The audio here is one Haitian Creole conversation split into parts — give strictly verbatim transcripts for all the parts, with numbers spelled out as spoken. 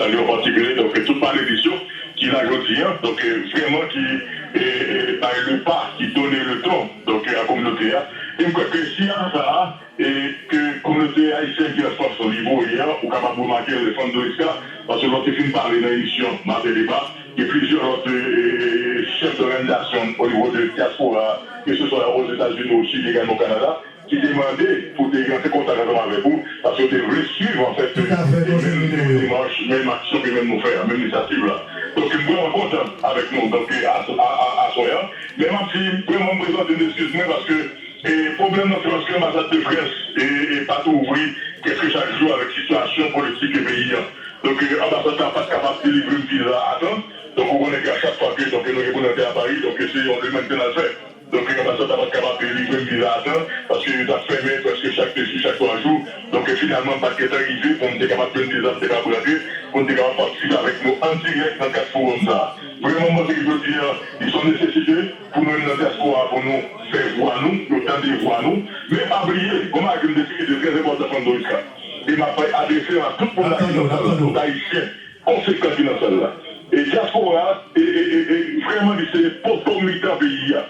Salut en particulier, donk, tout panelis yo ki la jodi a, donk, vrèman ki e, e, bay le pa, ki done le ton, donk, a kominote a. E m kwè ke si a sa a, e ke kominote ayisyèn ki an Frans li voye a, ou kapab remake l, Fando Iska, paske lè w te fin pale nan emisyon Maten Deba, gen plizyè lòt e, e, chèf dòganizasyon o nivo de dyaspora, ke se swa Ozetazini ou Chili, egalman o Kanada, ki te mande pou te rantre kontak ansanm avèk ou, paske yo te vle swiv, anfèt, menm demach, menm aksyon ke menm nou fè a, menm inisyativ la. Donk, m vrèman kontan avèk nou, donk, a, a, a, aswè a. Men m ap di, vrèman, m prezante m eskiz mwen, paske e pwoblèm nan se paske anbasad de Frans e, e pa t ouvri prèske chak jou avèk sitiyasyon politik peyi a. Donk, e, anbasad la pa t kapab delivre m viza a tan. Donk, ou konnen ke a chak fwa ke, donk, nou gen pou n rantre a Pari, donk, se yon demann ke n al fè. Donk, anbasad la pa t kapab delivre m viza a tan, paske yo t ap fèmen prèske chak de jou, chak twa jou. Donk, finalman, m pa t gentan rive pou m te kapab jwenn viza, m te kapab rantre, pou m te kapab patisipe avèk nou an dirèk nan kad fowòm sa a. Vrèman, m panse ke jodi a, li se yon nesesite pou nou menm nan dyaspora a, pou nou fè vwa nou, yo tande vwa nou. Men pa bliye, gon bagay ke m deside de trè enpòtan, Fando Iska. E m ap adrese l a tout moun la ki nan sal la, tout Ayisyen konsekan ki nan sal la. E dyaspora a, e, e, e, e, vrèman, li se poto mitan peyi a.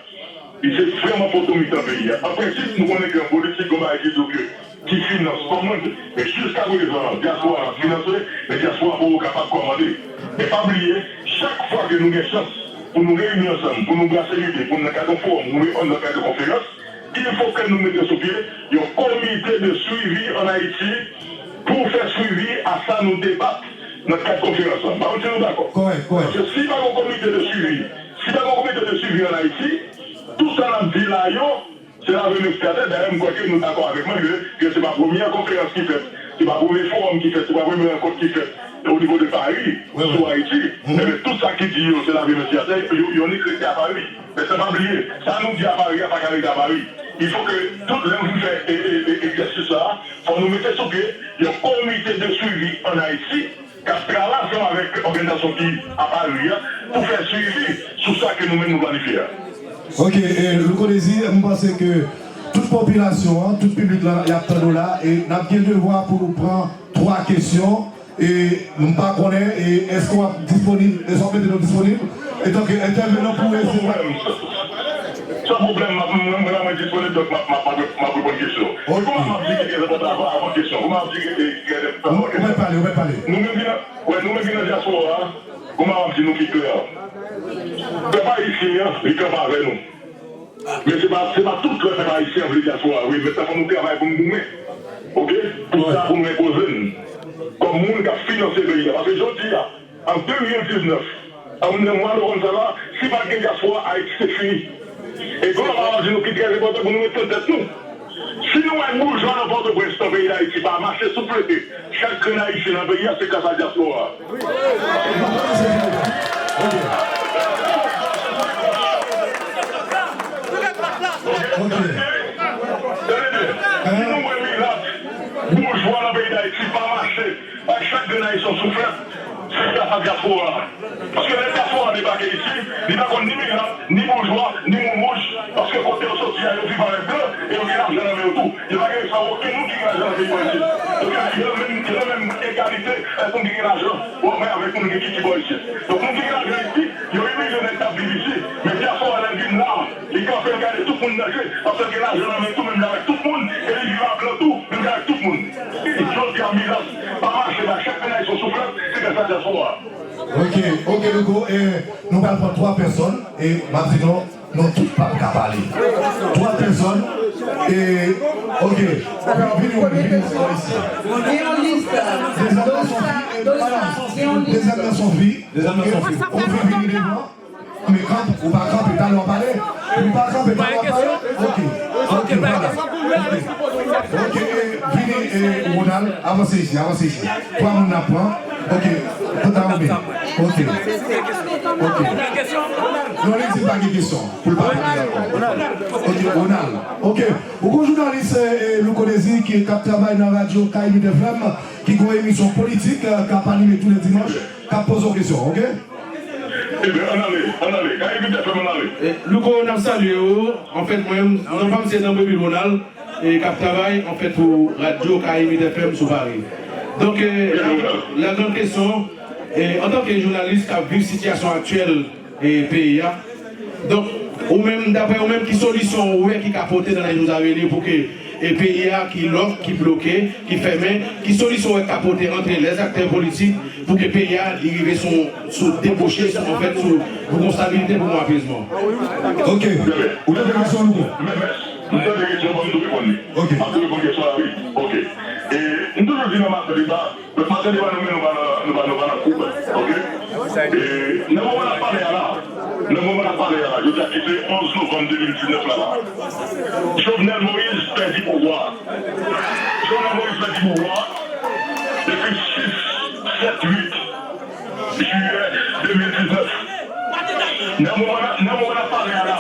Li se vrèman poto mitan peyi a. An prensip, nou konnen ke an politik, gon bagay ki di w ke ki finans pa moun, men jiskaprezan, dyaspora ap finanse, men dyaspora poko kapab kòmande. Men pa bliye, chak fwa ke nou gen chans pou nou reyini ansanm, pou nou brase lide, pou nou nan kad yon fowòm, oubyen nan kad yon konferans, il faut que nou mete sou pye yon komite de swivi ann Ayiti pou fè swivi a sa nou debat nan kad konferans lan. M pa konn si nou dakò. Kòrèk, kòrèk. Paske si pa gen yon komite de swivi, si pa gen yon komite de swivi ann Ayiti, tout sa n ap di la yo, se lave men sou atè. Dayè, m kwè ke nou dakò avèk mwen ke, ke se pa premye konferans ki fèt, se pa premye fowòm ki fèt, se pa premye rankont ki fèt o nivo de Pari sou Ayiti. Ebyen, tout sa ki di yo, se lave men sou atè, yo, yo nik rete a Pari. Men sa pa bliye, sa nou di a Pari a pa ka rete a Pari. Il faut que tout lè nou fin fè e, e, e, egzèsis sa a, fò nou mete sou pye yon komite de swivi ann Ayiti k ap travay ansanm avèk òganizasyon ki a Pari a pou fè swivi sou sa ke nou menm nou planifye a. Ok, e, Louko Désir, m panse ke tout popilasyon an, tout piblik la, y ap tann ou la, e n ap gen devwa pou nou pran twa kesyon. E m pa konnen, e èske w ap disponib, èske w ap mete nou disponib etanke entèvenan pou resevwa? San pwoblèm, m ap, mwen, mwen la, mwen disponib, donk m ap, m ap, m ap, m ap reponn kesyon. Ok. Kòman m ap di ki trè enpòtan avan, avan kesyon? Kòman m ap di ki trè enpòtan avan kesyon? Ou mèt pale, ou mèt pale. Nou menm ki nan, wè, nou menm ki nan dyaspora a, kòman m ap di nou ki klè? Pèp ayisyen an, li kanpe avè nou. Men se pa, se pa tout lè pèp ayisyen an vle dyaspora, wi, men fò nou travay pou n goumen. Ok? Pou sa, pou nou enpoze n kòm moun k ap finanse peyi a. Paske jodi a, an de mil diznèf, an mwa novanm sa la, si pa t gen dyaspora, Ayiti te fini. E kòman m ap di nou ki trè enpòtan pou nou mete nan tèt nou. Si nou wè boujwa nan Pòtoprens, nan peyi Dayiti, pa mache souflete chak grenn ayisyen nan peyi a, se gras a dyaspora a. Tande byen, si nou wè milat, boujwa nan peyi Dayiti pa mache, bay chak grenn ayisyen yon souflèt, se gras a dyaspora a. Paske lè dyaspora debake isi, li pa konn ni milat, ni boujwa, ni moun wouj, paske kote yo soti a, yo viv avèk blan, e yo gen lajan nan men yo tou. Yo pa gen respè pou okenn moun ki gen lajan nan peyi pa isit. Donk, yo nan menm, yo nan menm egalite avèk moun ki gen lajan, ou anmè avèk moun ki, ki, ki bò isit. Donk, moun ki gen lajan isit, yo imilye nèg k ap viv isi. Men dyaspora, lè l vin la, li kanpe, l gade tout moun nan je, paske l gen lajan nan men tou, menm jan avèk tout moun, e li viv a blan tou, menm jan avèk tout moun. Jodi a, milat pa mache, bay chak grenn ayisyen yon souflèt, se gras a dyaspora. Ok, ok, Louko, e nou pral pran twa pèsòn, e m ap di nou, nou tout p ap ka pale. Twa pèsòn, e, ok, ok, vini, vini, vini isi. Gen yon lis. Dezyèm nan se yon fi, e, dezyèm nan se yon fi. Dezyèm nan se yon fi. Ou vin vini devan. Men kanpe, ou pa kanpe, talè w ap pale. Ou pa kanpe, talè w ap pale. Ok, ok, vwala. Ok, ok, e, vini, e, Ronald, avanse isi, avanse isi. Twa moun n ap pran. Ok, kontan ou byen. Ok, ok. Non, li di pa gen kesyon. Pou l pa pale ankò. Ok, Ronald. Ok, ou gon jounalis, e, e, Louko Désir ki, k ap travay nan radyo Kayimit F M, ki gon emisyon politik, e, k ap anime tou lè dimanch, k ap poze w kesyon, ok? Ebyen, ann ale, ann ale. Kayimit F M, ann ale. E, Louko, n ap salye w. Anfèt, mwen, non pa m se Nanbrevil Ronald, e k ap travay, anfèt, pou radyo Kayimit F M sou Pari. Donk, e, la, la gran kesyon, E, antanke jounalis k ap viv sitiyasyon aktyèl, e, peyi a, donk, ou menm, daprè ou menm, ki solisyon ou wè ki ka pote dans les jours à venir pou ke, e, peyi a ki lòk, ki bloke, ki fèmen, ki solisyon ou wè ki ka pote antre les acteurs politiques pou ke peyi a li rive sou, sou deboche, sou, anfèt, sou, pou gon stabilite, pou gon apezman? Ok. Ou tande kesyon nou bon? M tande kesyon, ban m tou reponn li. Ok. M ap tou reponn kesyon la, wi. Ok. E, m toujou di nan maten deba, Donk, maten deba nou menm, nou pa nan, nou pa, nou pa nan koub, ok? E, nan moman n ap pale a la, nan moman n ap pale a la, jodi a ki se onz novanm de mil diznèf la la, Jovenel Moïse pèdi pouvwa a. Jovenel Moïse pèdi pouvwa a depi sis, sèt, uit jiyè de mil diznèf. Nan moman, nan moman n ap pale a la,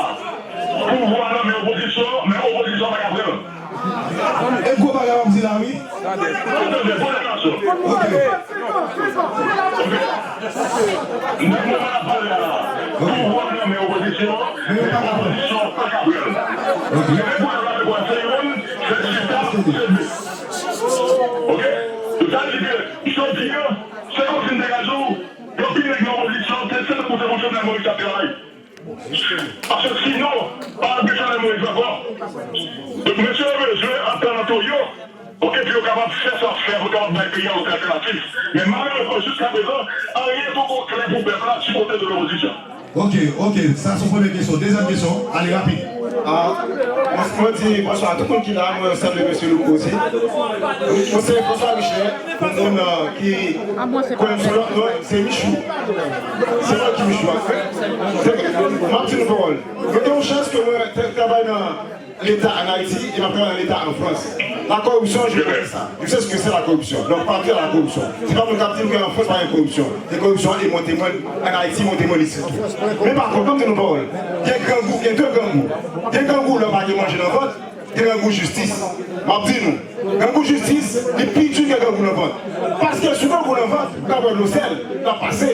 pouvwa a nan men opozisyon, men opozisyon pa ka pran l. E gwo bagay w ap di la, wi. Tande, tande, bon, atann. Ok. Nan moman n ap pale a la, pouvwa nan men opozisyon, men opozisyon pa ka pran l. Ok. Men pwoblèm la, men pwoblèm se youn, se chita, se de. Ok? Sa vle di ke, jodi a, se kòmsi m te ka di w, yon pil nèg nan opozisyon, se, se tankou se pou Jovenel Moïse ap travay. Paske sinon, pa ap gen Jovenel Moïse ankò. Donk, mesye yo bezwen antann ant yo, ok, pou yo kapab fè sa fè, pou yo kapab bay peyi a yon altènatif. Men malerezman, jiska prezan, anyen poko klè pou pèp la di kote de lopozisyon. Ok, ok, sa se yon premye kesyon. Dezyèm kesyon, ale rapid. Ah, mwen, mwen di bonswa a tout moun ki la, mwen salye mesye Louko osi. Mwen se François Michel, pou moun, euh, ki konnen m sou lòt non, se Michou. Se mwen ki Michou, an fèt. M ap di nou pawòl. Mwen gen yon chans ke mwen te travay nan Leta ann Ayiti e m ap travay nan Leta an Frans. La corruption, je connais ça. Je sais ce que c'est la corruption. Donc, pa antre nan la corruption. Se pa moun k ap di m ke an Frans pa gen koripsyon. Gen koripsyon e mwen temwen ann Ayiti, mwen temwen isit tou. Men pa kont, ban m di nou pawòl. Gen grangou, gen de grangou. Gen grangou lè pa gen manje nan vant, gen grangou jistis. M ap di nou, grangou jistis, li pi di ke grangou nan vant. Paske sou grangou nan vant, ou ka bwè dlo sèl, l ap pase.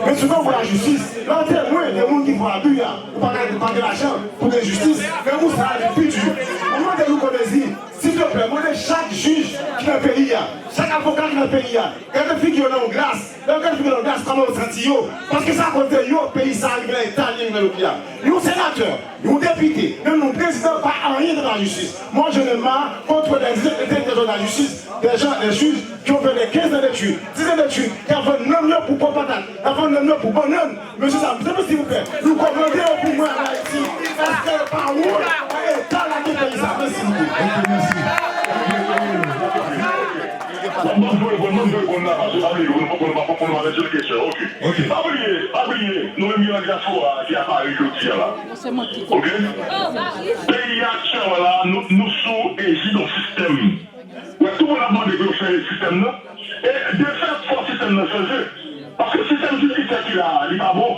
Men sou grangou lajistis, lè w temwen de moun ki fè abi a, ou pa ka, pa gen lajan pou gen jistis, grangou sa a, li pi di. Mwen mande Louko Désir, silteplè, mande chak jij ki nan peyi a, chak avoka ki nan peyi a, gade figi yo nan yon glas. Lè yo gade figi yo nan yon glas, kòman yo santi yo? Paske se akoz de yo, peyi sa a rive nan eta li ye jodi a. Yon senatè, yon depite, menm yon prezidan pa anyen nan lajistis. Moi, je n'aime pas contre des intellectuels de la justice, des gens, des juges qui ont fait des quinze ans d'études, dix ans d'études, qui ont vendu nanm yo pou pòm patat, qui ont vendu nanm yo pou bannann. Mesye sa, mesye, silvouplè, nou kòmande yo pou mwen ann Ayiti. Èske yo pa wont nan eta lage peyi sa? Mèsi bokou. Ok, mèsi. Mwen, mwen vle reponn, mwen vle reponn la, paske pa bliye, pou nou, pou nou, pou nou, pou nou pa pèdi kesyon. Ok. Ok. Pa bliye, pa bliye, nou menm ki nan dyaspora a, ki a Pari jodi a la. Ok? Peyi a aktyèlman la, nou, nou sou ejid yon sistèm. Wè, tout moun ap mande pou yo chanje sistèm nan. E de fèt, fò sistèm nan chanje. Paske sistèm jidisyè ki la a, li pa bon.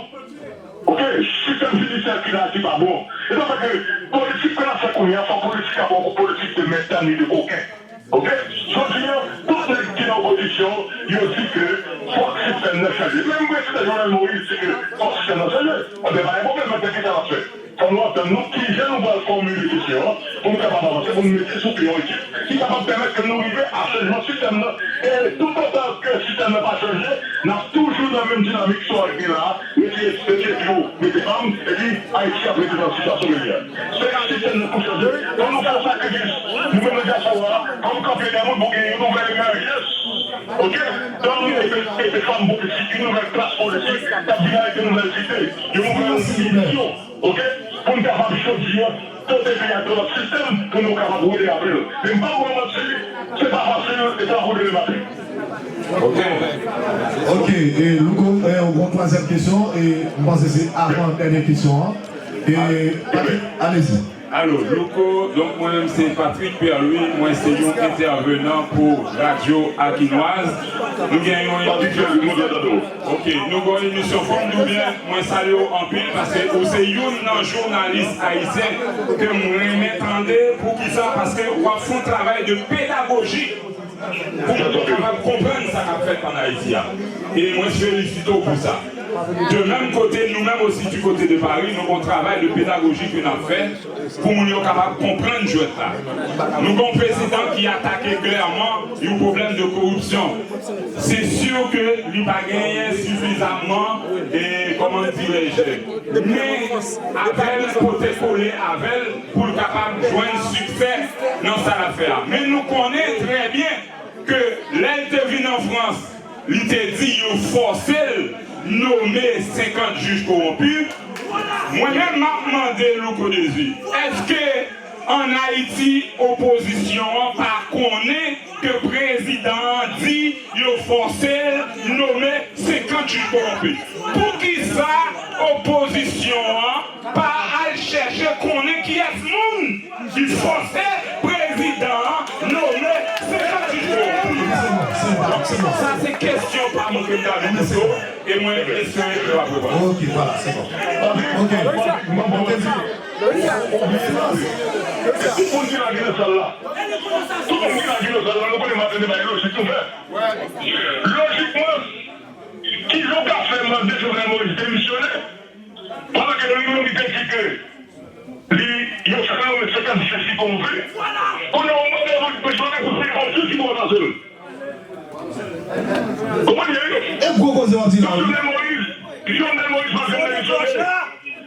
Ok, sistèm jidisyè ki la a, ki pa bon. E sa fè ke politik ke n ap fè kounye a, fò politik la pa yon politik de mèt dam ni de koken. Ok? Jodi a, tout nèg ki nan opozisyon, yo di ke fòk sistèm nan chanje. Menm prezidan Jovenel Moïse di ke fòk sistèm nan chanje. Enben, pa gen pwoblèm, men kisa n ap fè? Fò nou antann nou kijan nou pral fòmile kesyon an pou nou kapab avanse, pou nou mete sou pye yon ekip ki kapab pèmèt ke nou rive a chanjman sistèm nan. E toutotan ke sistèm nan pa chanje, n ap toujou nan menm dinamik sa w ap gen la a, retire, retire pye w, mete pa m, epi Ayiti ap rete nan sitiyasyon ke li ye a. Se ka sistèm nan pou chanje, fò nou fè yon sakrifis. Nou menm nan dyaspora a, fò nou kanpe dèyè nou pou gen yon nouvèl emèjans. Ok? Dòm epi, epi fanm pou pitit, yon nouvèl klas politik k ap vin avèk yon nouvèl site, yon nouvèl vizyon. Ok? Pou n kapab jodi a pote peyi a nan lòt sistèm, pou nou kapab rele apre l. Men m p ap ba w manti, se pa fasil, e travay demen maten. Ok. Ok, e Louko, e, yon twazyèm kesyon, e m panse se avan dènye kesyon an. E, Patrick, alezi. Alo, Louko, donk mwen menm se Patrick Pierre Louis, mwen se yon entèvenan pou Radyo Akinoise. Nou gen yon emisyon. Ok, nou gen yon emisyon, fò m di w byen, mwen salye w anpil paske ou se youn nan jounalis ayisyen ke m renmen tande. Poukisa? Paske w ap fè yon travay de pedagoji pou moun yo kapab konprann sa k ap fèt ann Ayiti a. E mwen felisite w pou sa. De menm kote, nou menm osi, di kote de Pari, nou gon travay de pedagoji ke n ap fè pou moun yo kapab konprann jwèt la. Nou gon prezidan ki atake klèman yon pwoblèm de koripsyon. Se si ke li pa genyen sifizamman, e, kòman dirèj, men avè l pote kole avè l pou l kapab jwenn siksè nan sa l ap fè a. Men nou konnen trè byen ke lè l te vin an Frans, li te di yo fòse l nome senkant jij kowonpi. Mwen menm, m ap mande Louko Dezi, èske ann Ayiti, opozisyon an pa konnen ke prezidan an di yo fòse l nome senkant jij kowonpi? Poukisa opozisyon an pa al chèche konnen kiyès moun ki fòse prezidan an nome senkant jij kowonpi? Sa se kesyon pa mwen ke m ta vin poze w, e mwen espere ke w ap reponn. Ok, voilà, c'est bon. Ok, ok. Tout moun ki la ki nan sal la, tout moun ki la ki nan sal la, nou konnen maten deba e lojik nou fè. Lojikman, kijan w ka fè mande Jovenel Moïse demisyone? Pandan ke nou menm nou te di ke li, yo fè nonmen senkant jij ki kowonpi. Kounye a, ou mande pou, pou Jovenel pou senkant jij ki pou ranplase l. Konprann byen, wi. E gwo koze w ap di la, wi. Jovenel Moïse, Jovenel Moïse pa vin demisyone.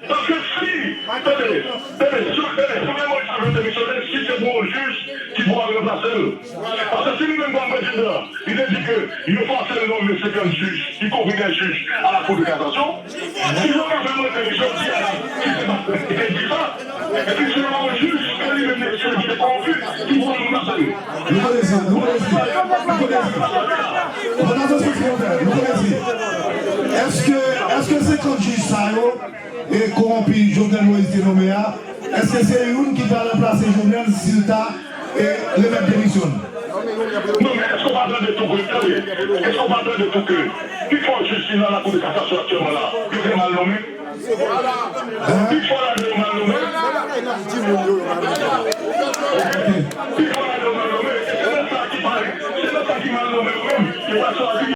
Paske si, tande, tande, si, tande, Jovenel Moïse pa vin demisyone, si se pou yon jij ki pou al ranplase l. Paske si li menm kòm prezidan, li te di ke yo fòse l nonmen senkant jij, y compris des juges à la Cour de cassation, si yo ka fè mwen tande jodi a la, si se pa li te di sa, epi se yon jij ke li menm li estime ki te kowonpi, ki pou al ranplase l. Nou konnen sa, nou konnen sa, nou konnen sa. Pandan nou sou fwontè, nou konnen sa. Èske, èske senkant jij sa yo, e kowonpi Jovenel Moïse te nonmen a, èske se youn ki pral ranplase Jovenel si l ta, e, remèt demisyon l? Non, men èske w pa tande tou ke, tande, èske w pa tande tou ke pifò jij ki nan lakou de kasasyon aktyèlman la, yo te mal nonmen? Pifò ladan yo mal nonmen? Ok,